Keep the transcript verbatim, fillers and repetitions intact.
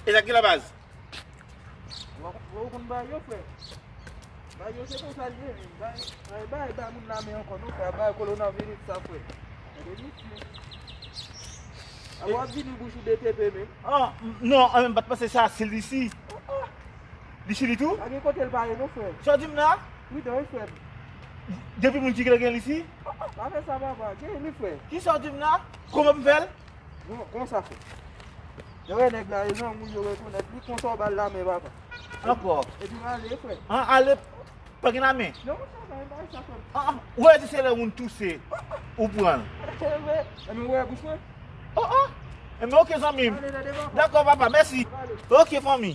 E sa k gen la baz? Ou konn bagay yo, frè. Bagay yo se konsa l ye, men. Bagay, bagay, bay moun lamen ankò, non, frè. Bagay kowonaviris sa, frè. Gade misye. Apa w ap vini bouch ou B T P, men. Ah, non, an menm pa t panse sa, se li si. Li si li tou? Pa gen kote l pa ye, non, frè. Sa w di m la? Pridan, wi, frè m. Depi moun ki gen li si? Pa fè sa, papa. Gen li, frè. Ki sa w di m la? Kòman m fè l? Non, konsa, frè. Yo wè nèg la, e zanmi w, yo rekonèt li, konsa w ba l lamen, papa. Ankò. Epi m ale, frè. An ale, pa gen lamen. Non, sa, sa, bagay sa, frè. An, an, ou wè di se lè moun touse, ou pran l. Enben, enben, ou wè bouch mwen? Oh, oh. Enben, oke, zanmi m. Ale, tande, papa. Dakò, papa, mèsi. Ale. Oke, fanmi.